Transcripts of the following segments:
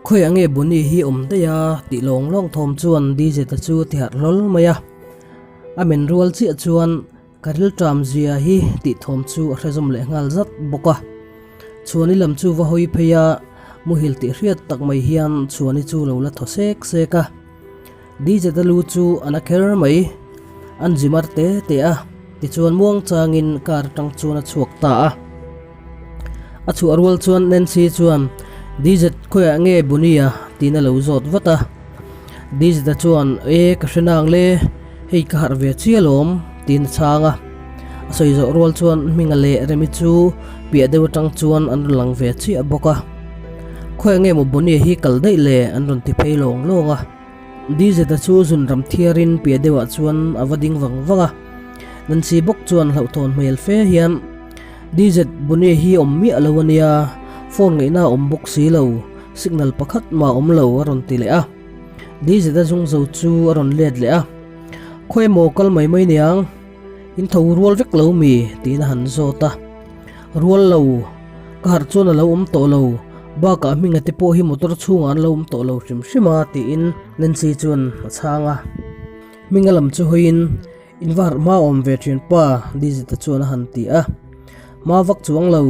Khawiah nge Bunny hi awm daih a? tih lawng lawng thawm chuan DJ-te chu a ti harh hlawl mai a. A men rual chiah chuan ka rilṭam zia hi tih thawm chu a hre zawm leh nghal zat bawk a. Chhuani lam chu va hawi phei a, muhil tih hriat tak mai hian Chhuani chu lo la thaw sek sek a. DJ-te lu chu a na kher mai, an zi mar te te a, tichuan muang changin car atang chuan a chhuak ta a. A chhuah rual chuan Nancy chuan, DJ khawiah nge Bunny-a? tiin a lo zawt vat a. DJ-a chuan, E, ka hre nang le, hei ka harh ve chiah alawm, tiin a chhang a. A sawi zawh rual chuan Hminga leh Remi chu piah deuh atang chuan an rawn lang ve chiah bawk a. Khawiah nge maw Bonnie hi kal daih le? an rawn ti phei lawng lawng a. DZ-a chu zun ram thiarin piah deuhah chuan a va ding vang vang a. Nancy bawk chuan hlauhthawn hmel fe hian, DZ, Bonnie hi awm miah lo a nia, phone ngaihna a awm bawk si lo, signal pakhat mah a awm lo a rawn ti leh a. DZ-a zung zo chu a rawn let leh a. Khawi emaw kal mai mai niang, in tho rual vek lo mi? tiin a han zawt a. Rual lo, ka harh chuan a lo awm tawh lo, bakah hminga te pawh hi motor chhungah an lo awm tawh lo hrim hrim a tiin Nancy chuan a chhang a. Hminga lam chu hawiin in va harh hma awm ve thin pa Dizita chuan a han ti a. Hma vak chuang lo,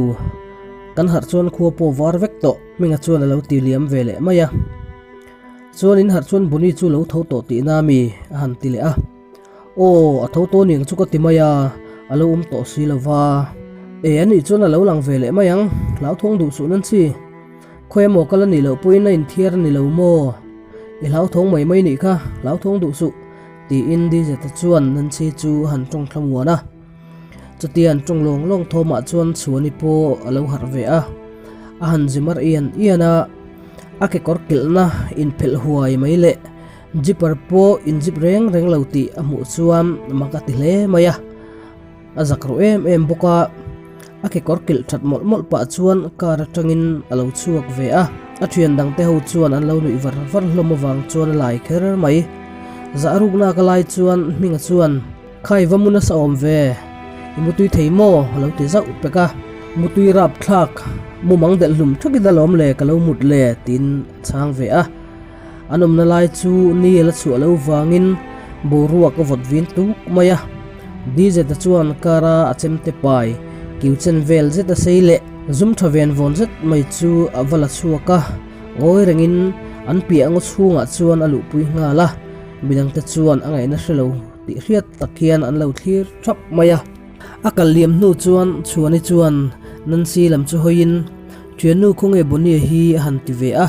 kan harh chuan khua pawh var vek tawh Hminga chuan a lo ti liam ve leh mai a. Chuan in harh chuan Bunny chu lo tho tawh tihna mi a han ti leh a. Aw, a tho tawh niang chu ka ti mai a, a lo awm tawh si lo va. E, anih chuan a lo lang ve leh mai ang, hlauthawng duh suh Nancy. Khawi emaw kal a nih loh pawhin a inthiar a ni lo maw? I hlauthawng mai mai nih kha, hlauthawng duh suh, tiin Dizeta chuan Nancy chu a han tawng thlamuan a. Chutia an tawng lawng lawng thawmah chuan Chhuani pawh a lo harh ve a, a han zi mar ian ian a, a kekawr kilhna inphelh huai mai leh Zipper pawh in zip reng reng lo tih a hmuh chuan mak a ti hle mai a, a zak ru em em bawk a, a kekawr kilh that mawlh mawlh pah chuan car atangin a lo chhuak ve a, a thian dang te ho chuan an lo nuih var var hlawm avang chuan a lai kher mai. Zah rukna ka lai chuan Hminga chuan, Khai va mu nasa awm ve, i mutui thei maw? a lo ti zauh pek a, mutui rap thlak mumang delh hlum thakin alawm le ka lo mut le tiin a chhang ve a. An awmna lai chu ni a la chhuah lo vangin boruak a vawt vin tuk mai a. DZ-a chuan car-a a chemte pai kiu chen vel zet a sei leh zum tha ven vawn zet mai chu a va la chhuak a, ngawi rengin an piah ngaw chhungah chuan a luhpui nghal a, midangte chuan a ngaihna hre lo tih hriat tak hian an lo thlir thap mai a. A kal liam hnu chuan Chhuani chuan Nancy lam chu hawiin, Thiannu khawnge Bonnie hi a han ti ve a.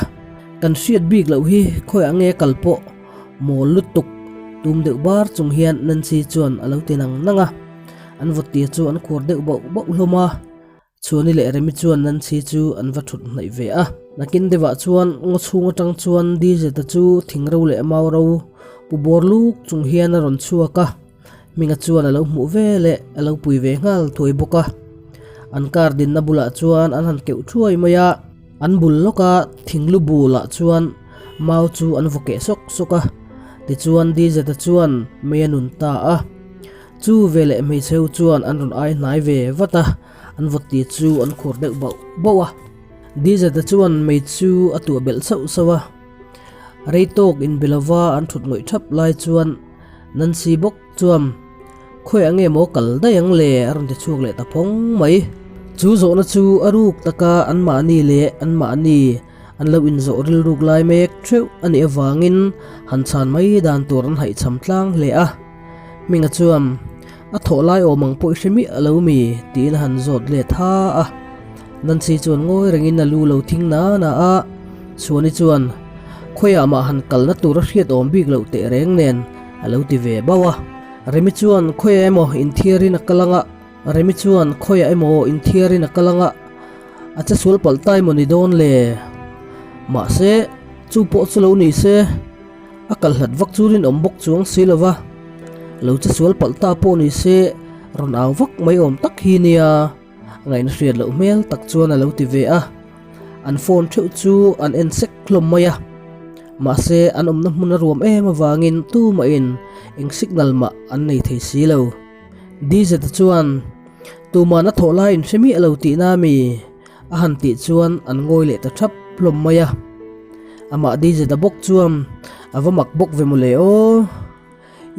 Kan hriat bik loh hi khawiah nge kal pawh mawl lutuk tum deuh bar chung hian Nancy chuan a lo ti nang nang a, an vawttir chu an khuar deuh bauh bauh hlawm a, Chhuani leh Remi chuan Nancy chu an va thut hnaih ve a. Nakin deuhah chuan ngaw chhung atang chuan Dizeta chu thingro leh mauro pu bawr luk chung hian a rawn chhuak a, Hminga chuan a lo hmuh ve leh a lo pui ve nghal thuai bawk a. An car dinna bulah chuan an han keuh thuai mai a. An bul lawka thinglu bulah chuan mau chu an vaw keh sawk sawk a, tichuan Dizeta chuan mei a nun ta a. Chu veleh hmeichhe ho chuan an rawn ai hnai ve vat a, an vawt ti chu an khur deuh bauh bauh a. Dizeta chuan mei chu a tuah belh sauh sauh a. Rei tawk inbe lova an thut ngawih thap lai chuan Nancy bawk chuan, Khawiah nge maw kal daih ang le? a rawn ti chhuak leh ta phawng mai. Chu zawhna chu a ruk taka anmahni leh anmahni an lo inzawh rilruk lai mek theuh a nih avangin han chhan mai dan tur an haihchham tlang hle a. Hminga chuan, A thawh lai awm ang pawh i hre miah lo mi? tiin a han zawt let ha a. Nancy chuan ngawi rengin a lu lo thing na na a. Chhuani chuan, Khawiah mah han kalna tur a hriat awm bik loh teh reng nen a lo ti ve bauh a. Remi chuan khawiah emaw inthiarin a kal anga, Remi chuan khawiah emaw inthiarin a kal anga, a che sual palh ta emaw ni dawn le? Mahse, chu pawh chu lo ni se, a kal hlat vak chu rinawm bawk chuang si lo va, lo che sual palh ta pawh ni se, rawn au vak mai awm tak hi nia, ngaihna hriat loh hmel tak chuan a lo ti ve a. An phone theuh chu an en sek hlawm mai a. Mahse, an awmna hmun a ruam em avangin tumahin eng signal mah an nei thei si lo. Dizeta chuan, Tuman a thawh lai inhre miah lo tihna mi? a han tih chuan an ngawi leh ta thap hlawm mai a. Amah Dizeta bawk chuan a va mak bawk ve mawle aw.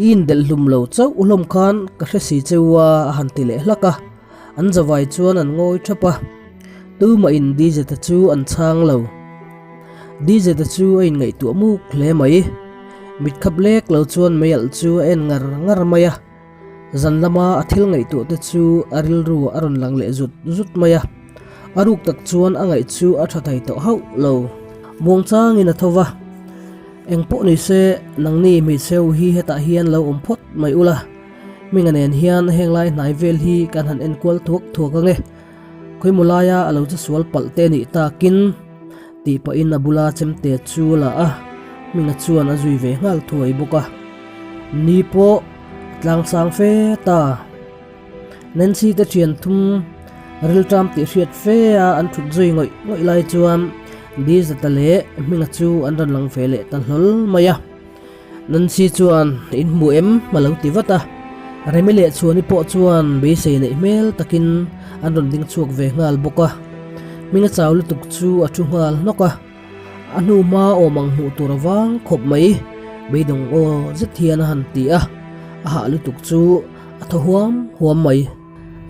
I indelh hlum lo chauh hlawm khan ka hre si cheu a a han ti leh hlak a. An zavai chuan an ngawi thap a. Tumahin Dizeta chu an chhang lo. Dizeta chu a inngaihtuah muk hle mai. Mitkhap lek lo chuan meialh chu a en ngar ngar mai a. Zan lama a thil ngaihtuah te chu a rilru a rawn lang leh zut zut mai a, a ruk tak chuan a ngaih chu a tha thei tawh hauh lo. Muangchangin a tho va, Eng pawh ni se, nangni hmeichhe ho hi hetah hian lo awm phawt mai ula, Hminga nen hian heng lai hnai vel hi kan han enkual thuak thuak ange, khawimaw laia a lo che sual palh te nih takin, tih pahin a bula chemte chu a la a, Hminga chuan a zui ve nghal thuai bawk a. Ni pawh a tlang sang fe ta. Nancy te thian thum rilṭam tih hriat fe a an thut zui ngawih ngawih lai chuan Dizata leh Hminga chu an rawn lang ve leh ta hlawl mai a. Nancy chuan in hmu em a lo ti vat a. Remi leh Chhuani pawh chuan beisei neih hmel takin an rawn ding chhuak ve nghal bawk a. Hminga chau lutuk chu a thu nghal hnawk a. A hnu hma awm ang hmuh tur avang khawp mai, beidawng aw zet hian a han ti a, a hah lutuk chu a thaw huam huam mai.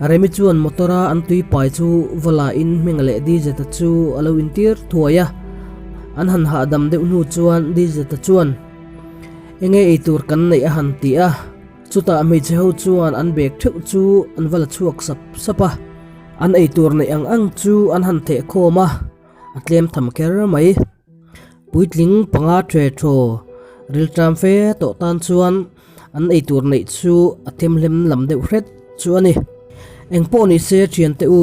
Remi chuan motor a an tui pai chu va la in Hminga leh Dizeta chu a lo intir thuai a, an han hahdam deuh hnu chuan Dizeta chuan enge ei tur kan neih a han ti a, chutah hmeichhe ho chuan an bag theuh chu an va la chhuak sap sap a, an ei tur neih ang ang chu an han theh khawm a. A tlem tham kher mai. Puitling panga tre thaw rilṭam fe tawh tan chuan an eitur neih chu a themhlem lam deuh hret chu a ni. Engpawh ni se thiante u,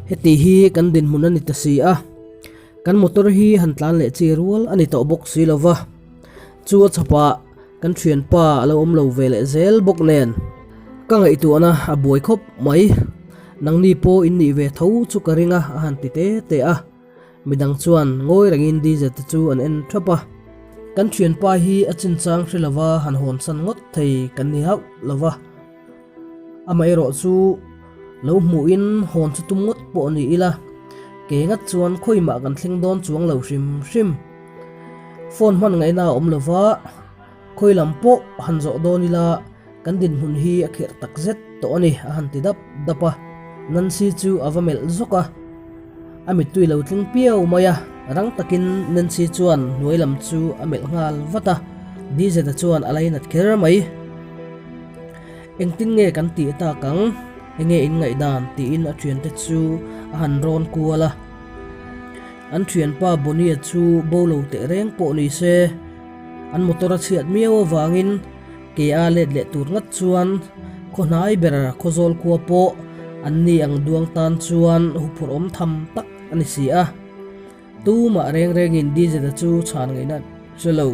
heti hi kan dinhmun a ni ta si a, kan motor hi han tlan leh chi rual a ni tawh bawk si lo va, chu a chhapah kan thianpa a lo awm lo ve leh zel bawk nen ka ngaihtuahna a buai khawp mai. Nangni pawh in nih ve tho chu ka ring a, a han ti te te a. Midang chuan ngawi rengin DJ te chu an en thap a. Kan thianpa hi a chinchang hre lova han hawnsan ngawt thei kan ni hauh lo va. Amaherawh chu lo hmuhin hawn chu tum ngawt pawh ni ila, ke ngat chuan khawimah kan thleng dawn chuang lo hrim hrim. Phone hman ngaihna a awm lova. Khawi lam pawh han zawh dawn ila kan dinhmun hi a khirh tak zet tawh a ni a han ti dap dap a, Nancy chu a va melh zawk a, a mittui lo tling piau mai a, rang takin Nancy chuan hnuai lam chu a melh nghal vat a, Dizeta chuan a lainat kher mai. Engtin nge kan tih tak ang? Enge in ngaihdan? tiin a thiante chu a han rawn kual a, an thianpa Bonnie-a chu bo lo teh reng pawh ni se, An motor a chhiat miau avangin ke a let leh tur ngat chuan khaw hnai ber Khawzawl khua pawh an ni ang duang tan chuan huphurh awm tham tak a ni si a. Tumah reng rengin Dizeta chu chhan ngaihna hre lo.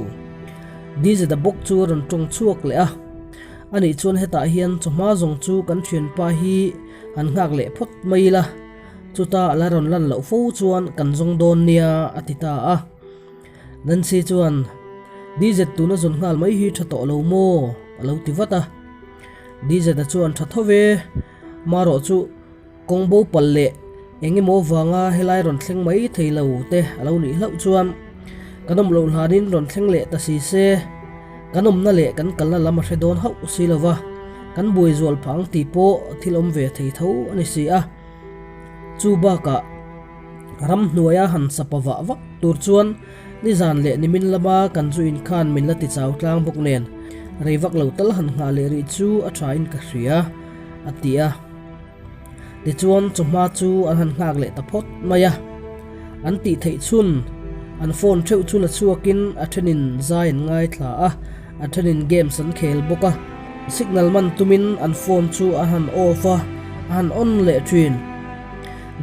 Dizeta bawk chu a rawn tawng chhuak leh a. Anih chuan hetah hian chawhma zawng chu kan thianpa hi han nghak leh phawt mai ila, chuta a la rawn lan loh fo chuan kan zawng dawn nia a ti ta a. Nancy chuan, DZ tuna zawn nghal mai hi tha tawh lo maw? a lo ti vat a. DZ-a chuan tha tho ve, marawh chu kawng bo palh leh eng emaw vanga helai rawn thleng mai thei lo te a lo nih hlauh chuan kan awm loh hlanin rawn thleng leh ta si se, kan awmna leh kan kalna lam a hre dawn hauh si lo va, kan buai zual phah ang tih pawh thil awm ve thei tho a ni si a. Chu bakah. Ramhnuaia han sapa vah vak tur chuan nizan leh nimin lama kan zu inkhan min la ti chau tlang bawk nen rei vak lo tal han nghah leh rih chu a thain ka hria, a ti a. Tichuan chawhma chu an han nghak leh ta phawt mai a. An tih theih chhun an phone theuh chu la chhuakin a thenin zai an ngaithla a, a thenin games an khel bawk a. Signal man tumin an phone chu a han off a, a han on leh thin.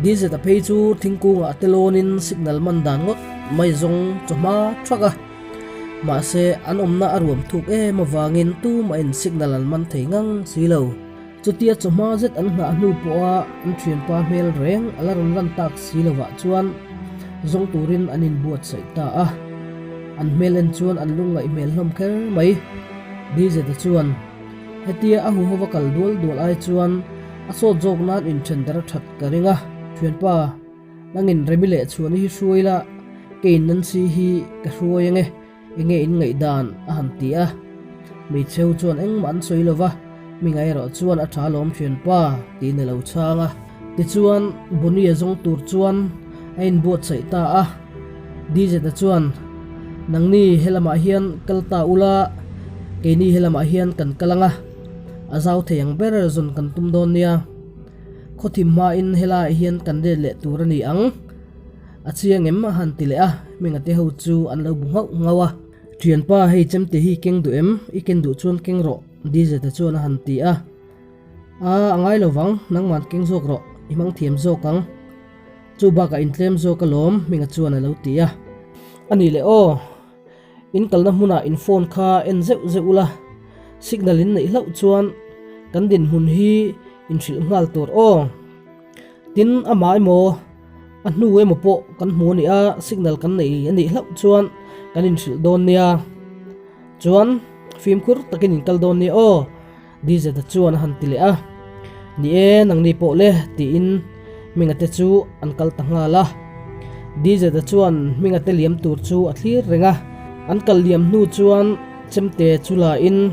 Dizeta phei chu thingkungah te lawnin signal man dan ngawt mai zawng chawhma thak a, mahse an awmna a ruam thuk em avangin tumahin signal an man thei ngang si lo. Chutia chawhma zet an nghah hnu pawha an thianpa hmel reng a la rawn lan tak si lovah chuan zawng turin an inbuatsaih ta a, an hmel en chuan an lungngaih hmel hlawm kher mai. Dizeta chuan hetia a huhova kal dual dual ai chuan A sawt zawk nan inthen der a that ka ring a, thianpa, nangin Remi leh Chhuani hi hruai la, Keiin Nancy hi ka hruai ange, enge in ngaihdan? a han ti a. Hmeichhe ho chuan engmah an sawi lo va, Hminga erawh chuan a tha lawm thianpa tiin a lo chhang a. Tichuan Bonnie-a zawng tur chuan a inbuatsaih ta a. Dizeta chuan, Nangni helamah hian kal ta ula, keini helamah hian kan kal ang a, a zau thei ang ber zawn kan tum dawn nia. Khawthim hmain helaiah hian kan let leh tur a ni ang. A chiang em? a han ti leh a, Hminga te ho chu an lo bu nghauh nghauh a. Thianpa, hei chemte hi i keng duh em? I ken duh chuan keng rawh, Dizeta chuan a han ti a. A, a ngai lo vang, nangman keng zawk rawh, i hmang thiam zawk ang. Chu bakah intlem zawk alawm, Hminga chuan a lo ti a. A nih leh aw, in kalna hmunah in phone kha en zeuh zeuh ula, signal in neih hlauh chuan kan dinhmun hi in hrilh nghal tur aw. Tin, amah emaw, a hnu emaw pawh kan hmu a nih a, signal kan nei a nih hlauh chuan kan inhrilh dawn nia. Chuan, fimkhur takin in kal dawn nia aw. Dizeta chuan a han ti leh a, Ni e, nangni pawh le, tiin Hminga te chu an kal ta nghal a. Dizeta chuan Hminga te liam tur chu a thlir reng a, an kal liam hnu chuan chemte chu la in,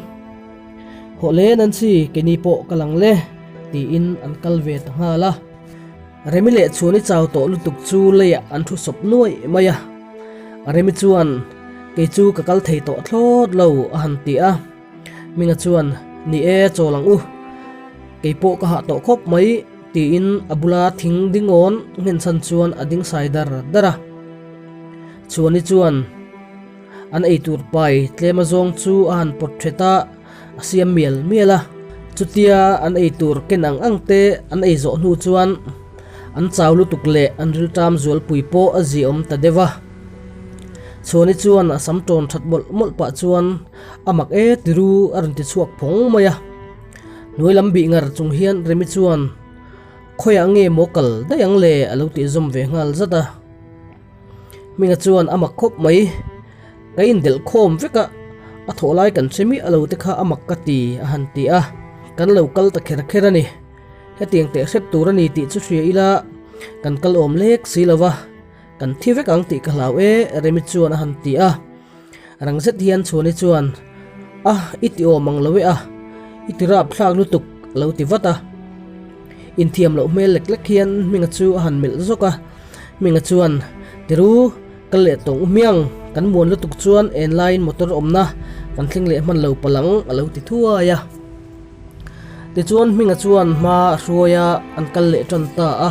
Hawh le Nancy, keini pawh ka lang le, tiin an kal ve ta nghal a. Remi leh Chhuani chau tawh lutuk chu leiah an thu sawp nuaih mai a. Remi chuan, Kei chu ka kal thei tawh thlawt lo, a han ti a. Minga chuan, Ni e, chawl ang u. Kei pawh ka hah tawh khawp mai, tiin a bula thing dingawn nghenchhan chuan a ding sai dar dar a. Chhuani chuan an eitur pai tlem azawng chu a han pawt thet a, a siam mial mial a. Chutia an eitur ken ang ang te an ei zawh hnu chuan an chau lutuk leh an rilṭam zualpui pawh a ziaawm ta deuh a. Chhuani chuan a sam tawn that mawlh mawlh pah chuan A mak e tiru a rawn ti chhuak phawng mai a. Hnuai lam bih ngar chung hian Remi chuan Khawiah nge maw kal daih ang le a lo tih zawm ve nghal zat a. Hminga chuan a mak khawp mai. Ka indelh khawm vek a, a thawh lai kan hre miah lo te kha a mak ka ti a han ti a. Kan lo kal ta kher kher a ni. Hetiang teh hrep tur a ni tih chu hria ila kan kal awm lek si lo va. Kan thi vek ang tih ka hlau e Remi chuan a han ti a. Rang zet hian Chhuani chuan, A, i ti awm ang lo e a, i ti rap thlak lutuk a lo ti vat a. Inthiam loh hmel lek lek hian Hminga chu a han melh zawk a. Hminga chuan, Tiru, kal leh tawng u hmiang, kan muan lutuk chuan en laiin motor awmna kan thleng leh hman lo palang a lo ti thuai a. Tichuan Hminga chuan hma a hruai a, an kal leh tan ta a.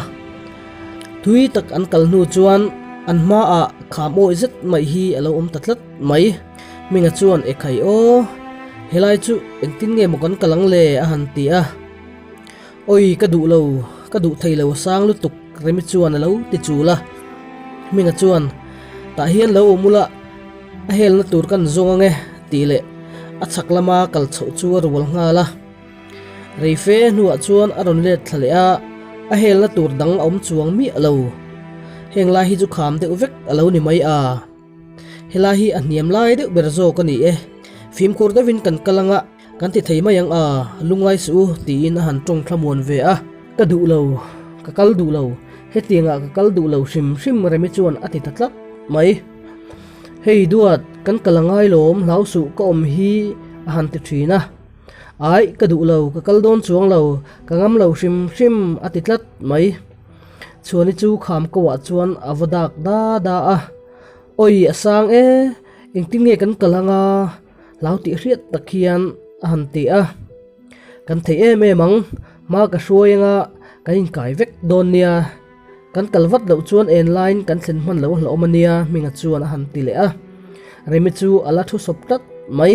Thui tak an kal hnu chuan an hmaah kham awih zet mai hi a lo awm ta tlat mai. Hminga chuan Ekhai aw, helai chu engtin nge maw kan kal ang le a han ti a. Awi ka duh lo, ka duh thei lo a sang lutuk Remi chuan a lo ti chul a. Hminga chuan Tah hian lo awm ula, a helna tur kan zawng ang e tih leh a chhak lama kal chhoh chu a rual nghal a. Reife hnuah chuan a rawn let thla leh a, a helna tur dang a awm chuang miah lo. Heng lai hi chu kham deuh vek a lo ni mai a. Helai hi a hniam lai deuh ber zawk a ni e. Fimkhur deuhin kan kal anga kan ti thei mai ang a, lungngai suh u tiin a han tawng thlamuan ve a. Ka duh lo, ka kal duh lo, hetiangah ka kal duh lo hrim hrim Remi chuan a ti ta tlat mai. Hei duat, kan kal angai lawm hlau suh ka awm hi a han ti thin a. Aih, ka duh lo, ka kal dawn chuang lo, ka ngam lo hrim hrim a ti tlat mai. Chhuani chu kham ko ah chuan a va dak da da a, Awi a sang e, engtin nge kan kal anga hlau tih hriat tak hian a han ti a. Kan thei em em ang, hma ka hruai anga kan inkai vek dawn nia. Kan kal vat loh chuan en laiin kan thlen hman lo hlauhawm a nia Hminga chuan a han ti leh a. Remi chu a la thu sawp tlat mai.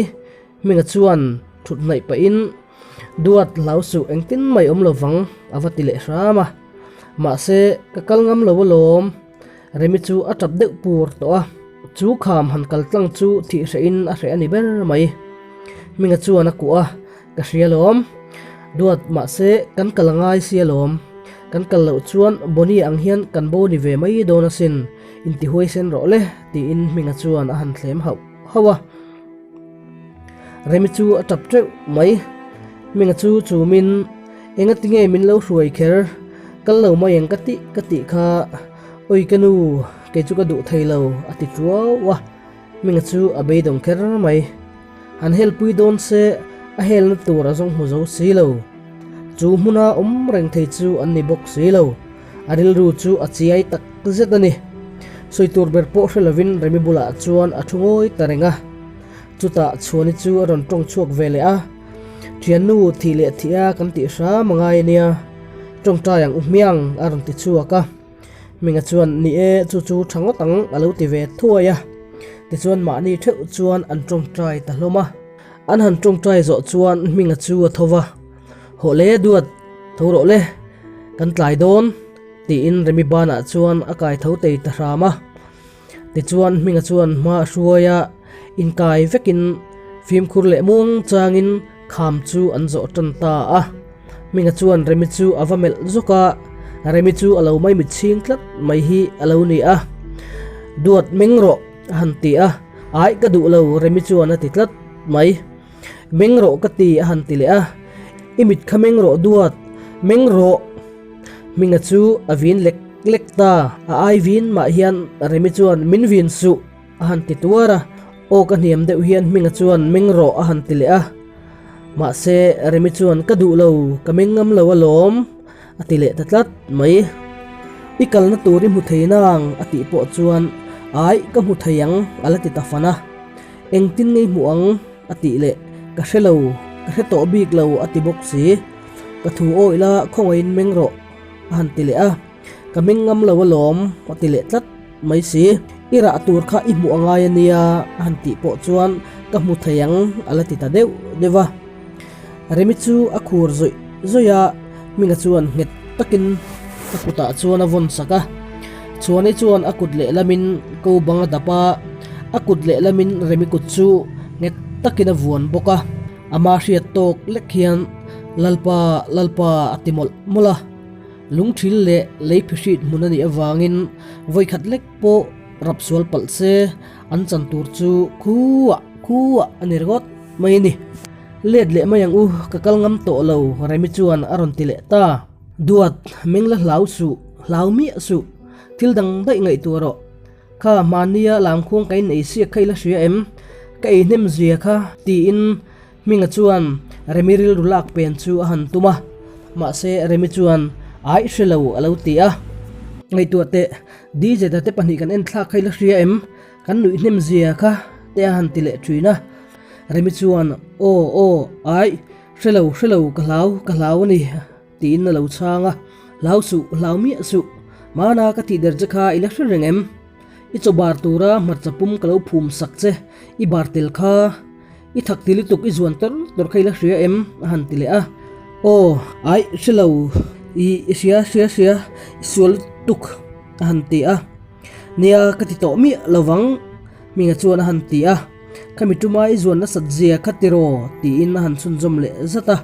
Hminga chuan thut hnaih pahin Duat hlau suh engtin mai awm lo vang a va ti leh hram a. Mahse, ka kal ngam lo alawm. Remi chu a tap deuh pur tawh a. Chu kham han kal tlang chu thih hrehin a hreh a ni ber mai. Hminga chuan a kuah a, Ka hria alawm. Duat, mahse, kan kal a ngai si alawm. Kan kal loh chuan Bonnie ang hian kan bo ni ve mai dawn asin. Intihuaisen rawh le, tiin Hminga chuan a han thlem hauh hauh a. Remi chu a tap teuh mai. Hminga chu chumin, Enga tinge min lo hruai kher? Kal lo mai ang ka tih ka tih kha. Awi ka nu, kei chu ka duh thei lo, a ti tuau a. Hminga chu a beidawng kher mai. Han helpui dawn se a helna tur a zawng hmu zo si lo. Chu hmuna awm reng thei chu an ni bawk si lo. A rilru chu a chiai tak zet a ni. Sawi tur ber pawh hre lovin Remi bulah chuan a thu ngawi ta reng a. Chutah Chhuani chu a rawn tawng chhuak ve leh a, Thiannu thih leh thih a kan tih hram a ngai a nia, tawngtai ang u hmiang a rawn ti chhuak a. Hminga chuan, Ni e, chu chu tha ngawt ang a lo ti ve thuai a. Tichuan mahni theuh chuan an tawngtai ta hlawm a. An han tawngtai zawh chuan Hminga chu a tho va, Hawh le duat, tho rawh le, kan tlai dawn, tiin Remi banah chuan a kai tho tei ta hram a. Tichuan Hminga chuan hma a hruai a, inkai vekin fimkhur leh muang changin kham chu an zawh tan ta a. Hminga chuan Remi chu a va melh zawk a, Remi chu a lo maimit chhing tlat mai hi a lo ni a. Duat meng rawh a han ti a, Aih ka duh lo Remi chuan a ti tlat mai. Meng rawh ka ti a han ti leh a, I mit kha meng rawh duat, meng rawh. Hminga chu a vin lek lek ta, a ai vin mah hian Remi chuan min vin suh a han ti tuar a, aw ka hniam deuh hian Hminga chuan meng rawh a han ti leh a, mahse Remi chuan ka duh lo, ka meng ngam lo alawm a ti leh ta tlat mai. I kalna tur i hmu thei nang a tih pawh chuan ai ka hmu thei ang a la ti ta fan a. Engtin ngei hmuh ang? a tih leh, Ka hre lo, ka hre tawh bik lo a ti bawk si. Ka thu awih la khawngaihin meng rawh a han ti leh a, Ka meng ngam lo alawm a ti leh tlat mai si. I rah tur kha i hmuh a ngai a nia a han tih pawh chuan ka hmu thei ang a la ti ta deuh deuh a. Remi chu a khur zawih zawih a, Hminga chuan nghet takin a kutah chuan a vawn sak a. Chhuani chuan a kut lehlamin ko bang a dap a, a kut lehlamin Remi kut chu nghet takin a vuan bawk a. Ama hriat tawk lek hian Lalpa, Lalpa a ti mawlh mawlh a. Lungthil leh lei phihrit hmun a nih avangin vawikhat lek pawh rap sual palh se an chan tur chu khuah khuah a ni ringawt mai a ni. Let leh mai ang u, ka kal ngam tawh lo, Remi chuan a rawn ti leh ta. Duat, meng la hlau suh, hlau miah suh, thil dang daih ngaihtuah rawh. Kha hmannia lamkhuang ka in ei siak kha i la hria em? Ka ei hnem zia kha, tiin Hminga chuan Remi rilru lak pen chu a han tum a. Mahse Remi chuan Aih hre lo a lo ti a. Ngaihtuah teh, DJ te pahnih kan en thlak kha i la hria em? Kan nuih hnem zia kha te a han ti leh thin a. Remi chuan, Aw, aw, aih, hre lo, hre lo, ka hlau, ka hlau a ni, tiin a lo chhang a. Hlau suh, hlau miah suh, Mana ka tih der che kha i la hre reng em? I chaw bar tura hmarcha pum ka lo phum sak che, i bar tel kha, i thak ti lutuk i zuan tawr tawr kha i la hria em? a han ti leh a. Aw, aih, hre lo, i, i hria, hria, hria, i sual lutuk, a han ti a. Nia, ka ti tawh miah lo vang, Hminga chuan a han ti a. Khami tuma i zuan nasat zia kha tiraw? tiin a han chhunzawm leh zat a.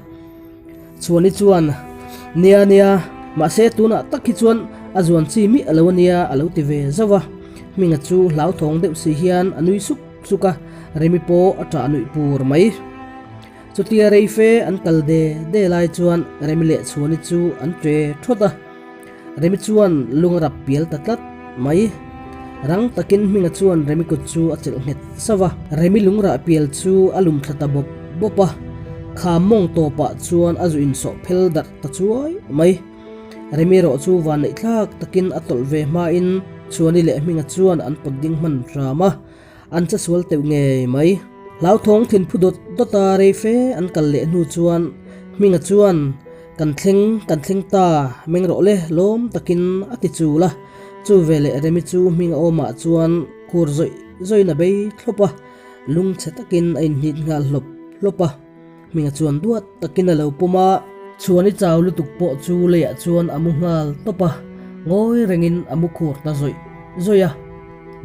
Chhuani chuan, Nia, nia, mahse tunah tak hi chuan a zuan chi miah lo a nia a lo ti ve zauh a. Hminga chu hlauthawng deuh si hian a nui suk suk a, Remi pawh a ṭah nuih pur mai. Chutia rei fe an kal de de lai chuan Remi leh Chhuani chu an ṭe ṭhawt a. Remi chuan lung a rap pial ta tlat mai. Rang takin Hminga chuan Remi kut chu a chelh nghet sauh a. Remi lung rah pial chu a lum thla ta bawp bawp a. Kham mawng tawpah chuan a zu insawh phel darh ta chuai mai. Remi erawh chu vanneih thlak takin a tawlh ve hmain Chhuani leh Hminga chuan an pawt ding hman hram a. An che sual teuh ngei mai. Hlauthawng thin phu dawt dawt a rei fe an kal leh hnu chuan Hminga chuan Kan thleng, kan thleng ta, meng rawh le, lawm takin a ti chul a. Chu veleh Remi chu Hminga awmah chuan khur zawih zawihin a bei thlawp a, lungchhe takin a inhnit nghal hlawp hlawp a. Hminga chuan duat takin a lo pawm a. Chhuani chau lutuk pawh chu leiah chuan a mu nghal tawp a, ngawi rengin a mu khur ta zawih zawih a.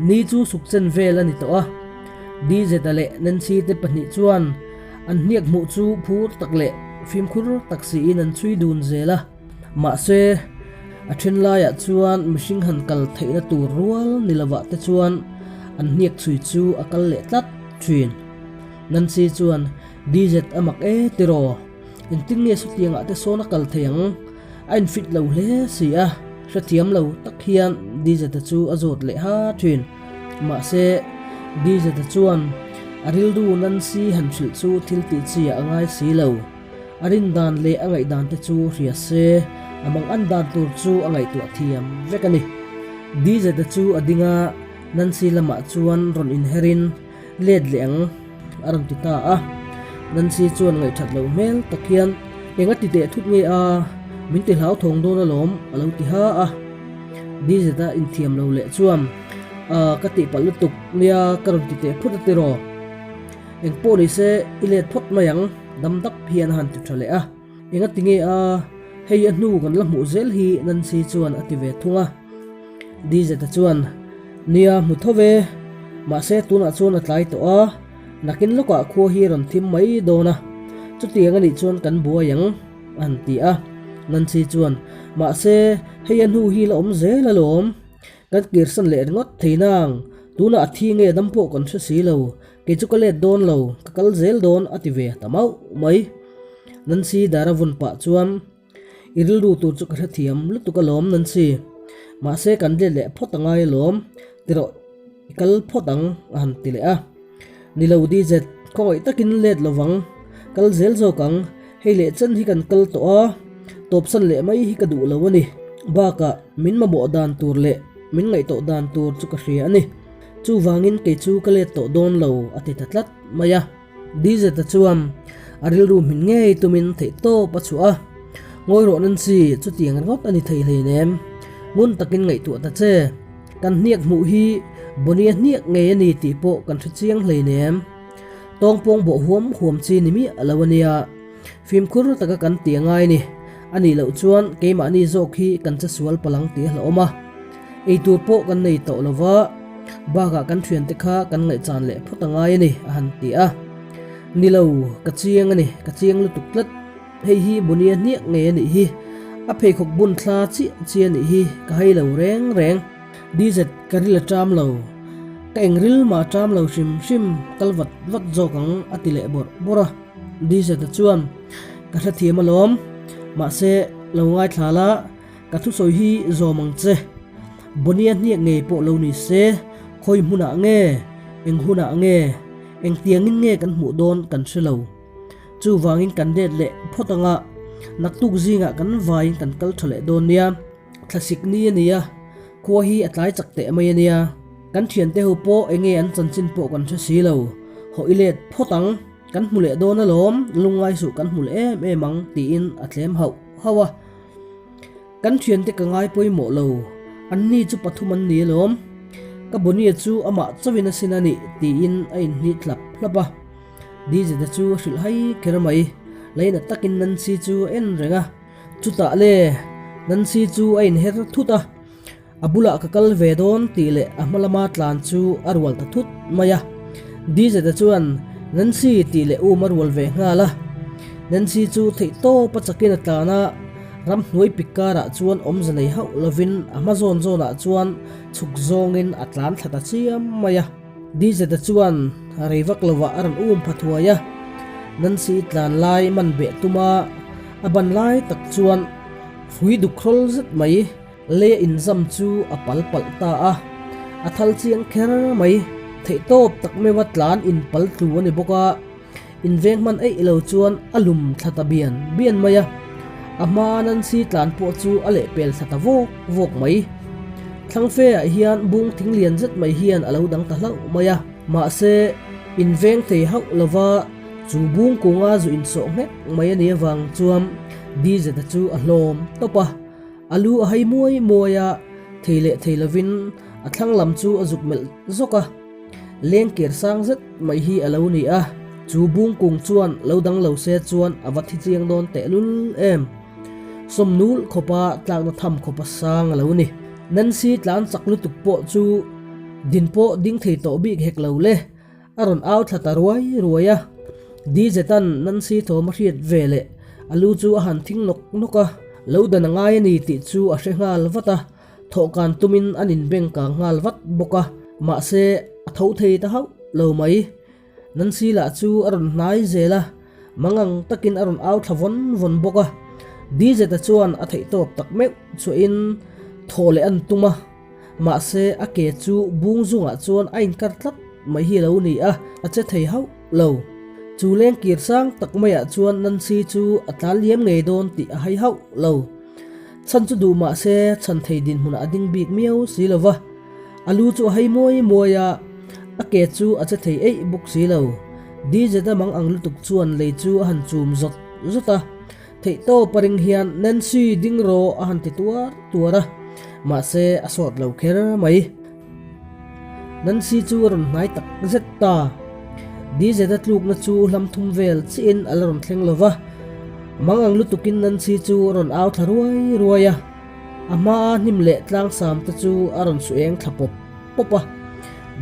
Ni chu suk chen vel a ni tawh a. Dizeta leh Nancy te pahnih chuan an hniak hmuh chu phur tak leh fimkhur tak siin an chhui dun zel a. Mahse, a then laiah chuan mihring han kal theihna tur rual ni lovah te chuan an hniak chhui chu a kal leh tlat thin. Nancy chuan, DZ a mak e tiraw? Engtin nge sawtiangah te sawn a kal thei ang? A infit lo hle si a. Hrethiam lo tak hian Dizeta chu a zawt leh ha thin. Mahse, Dizeta chuan a rilru Nancy han hrilh chu thil tih chi ah a ngai si lo. A rin dan leh a ngaihdan te chu hria se, a mang an dan tur chu a ngaihtuah thiam vek a ni. Dizeta chu a ding a, Nancy lamah chuan rawn inherin let leh ang a rawn ti ta a. Nancy chuan ngaihthat loh hmel tak hian, Eng a ti teh thut nge a, min ti hlauthawng dawn alawm a lo ti ha a. Dizeta inthiam lo leh chuan, Aa ka tihpalh lutuk nia ka rawn ti teh phut a tiraw. Eng pawh ni se i let phawt mai ang dam dap hian a han ti tha leh a. Eng a ti nge a, hei a hnu kan la hmuh zel hi Nancy chuan a ti ve thung a. Dizeta chuan, Nia hmu tho ve, mahse tunah chuan a tlai tawh a, nakin lawkah khua hi rawn thim mai dawn a, chutiang a nih chuan kan buai ang, a han ti a. Nancy chuan, Mahse, hei a hnu hi la awm zel alawm, kan kirsan leh ringawt thei nang, tunah a thi nge dam pawh kan hre si lo, kei chu ka let dawn lo, ka kal zel dawn, a ti ve ta mauh mai. Nancy dar a vun pah chuan, I rilru tur chu ka hrethiam lutuk alawm Nancy. Mahse kan let leh phawt angai alawm, tirawh i kal phawt ang a han ti leh a. Ni lo DZ, khawngaih takin let lovang, kal zel zawk ang, hei leh chen hi kan kal tawh a, tawpsan leh mai hi ka duh lo a ni. Bakah min mamawh dan tur leh min ngaihtuah dan tur chu ka hria a ni. Chuvangin kei chu ka let tawh dawn lo a ti ta tlat mai a. Dizeta chuan a rilru hmin ngei tumin theihtawp a chhuah a, Ngawi rawh Nancy, chutiang ringawt a ni thei hleinem. Ngun takin ngaihtuah ta che. Kan hniak hmuh hi Bonnie-a hniak ngei a ni tih pawh kan hre chiang hleinem. Tawngpawng bawh huam huam chi ni miah lo a nia. Fimkhur taka kan ti a ngai ni. A nih loh chuan keimahni zawk hi kan che sual palang tih a hlauhawm a. Eitur pawh kan nei tawh lo va, bakah kan thiante kha kan ngaihchan leh phawt a ngai a ni, a han ti a. Ni lo, ka chiang a ni, ka chiang lutuk tlat. Hei hi Bunia hniak ngei a nih hi, a pheikhawk bun thla chiah chiah a nih hi, ka hai lo reng reng. DZ, ka ril a ṭam lo. Ka eng ril mah a ṭam lo hrim hrim, kal vat vat zawk ang, a ti leh bawrh bawrh a. DZ-a chuan, Ka hrethiam alawm, mahse, lo ngaithla la, Ka thusawi hi zawm ang che. Bonnie-a hniak ngei pawh lo ni se, khawi hmunah nge, eng hunah nge, engtiangin nge kan hmuh dawn kan hre lo. Chuvangin kan let leh phawt anga naktuk zingah kan vaiin kan kal tha leh dawn nia. Thlasik ni a nia, khua hi a tlai chak teh mai a nia. Kan thiante ho pawh enge an chanchin pawh kan hre si lo. Hawh i let phawt ang, kan hmu leh dawn alawm, lungngai suh kan hmu leh em em ang tiin a tlem hauh hauh a. Kan thiante ka ngai pawimawh lo, anni chu pathum an ni alawm. Ka Bonnie chu amah chauhin a sin a nih tiin a inhnih hlap hlap a. Dizeta chu a hrilh hai kher mai, laina takin Nancy chu a en reng a. Chutah le, Nancy chu a inher thut a, a bulah ka kal ve dawn tih leh a hma lama tlan chu a rual ta thut mai a. Dizeta chuan Nancy tih leh um a rual ve nghal a. Nancy chu theihtawp a chakin a tlan a, ramhnuai pik karah chuan awmze nei hauh lovin a hma zawn zawnah chuan chhuk zawngin a tlan thla ta chiam mai a. Dizeta chuan rei vak lovah a rawn um pha thuai a, Nancy tlan lai man beh tuma a ban lai tak chuan hrui dukhawl zet mai Lei a inzam chu a pal palh ta a, a thal chiang kher mai. Theihtawp tak meuha tlan in pal tlu a ni bawk a, inveng hman eih lo chuan a lum thla ta bian bian mai a. A hma Nancy tlan pawh chu a lehpel thla ta vawk vawk mai. Thlangfe ah hian bung thing lian zet mai hian a lo dang ta hlauh mai a, mahse inveng thei hauh lova chu bung kunga zu insawh nghek mai a nih avang chuan Dizeta chu a hlawm tawp a. A lu a hai muai muai a, thei leh thei lovin a thlang lam chu a zuk melh zawk a. Leng ker sang zet mai hi a lo ni a, chu bung kung chuan lo dang lo se chuan a va thi chiang dawn tehlul em. Sawmnul khawpa tlakna tham khawpa sang a lo ni. Nancy tlan chak lutuk pawh chu din pawh ding thei tawh bik hek lo le. A rawn au thla ta ruai ruai a, Dizeta'n Nancy thawm a hriat ve leh a lu chu a han thing nawk nawk a, lo dan a ngai a ni tih chu a hre nghal vat a, thawhkan tumin an inbeng kang nghal vat bawk a, mahse a tho thei ta hauh lo mai. Nancy lah chu a rawn hnai zel a, mangang takin a rawn au thla vawn vawn bawk a, Dizeta chuan a theihtawp tak meuh chhuahin. Thaw leh an tum a, mahse a ke chu bung zungah chuan a inkar tlat mai hi a lo ni a, a che thei hauh lo. Chu leng kir sang tak maiah chuan Nancy chu a tlan liam ngei dawn tih a hai hauh lo. Chhan chu duh mahse chhan thei dinhmunah a ding bik miau si lo va. A lu chu a hai muai muai a, a ke chu a che thei eih bawk si lo. DJ-a mang ang lutuk chuan lei chu a han chum zawt zawt a, Theihtawp a ring hian Nancy ding rawh a han ti tuar tuar a, mahse a sawt lo kher mai. Nancy chu a rawn hnai tak zet ta. DZ-a tlukna chu hlam thum vel chiahin a la rawn thleng lo va, mang ang lutukin Nancy chu a rawn au thla ruai ruai a, a hmaa hnim leh tlangsam te chu a rawn su eng thla pawp pawp a.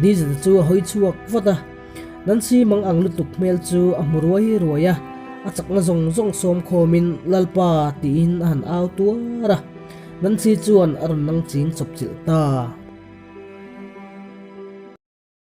DZ-a chu a hawi chhuak vat a. Nancy mang ang lutuk hmel chu a hmu ruai ruai a, a chakna zawng zawng sawm khawmin Lalpa tiin a han au tuar a, Nancy chuan a rawn nang ching chawp chilh ta.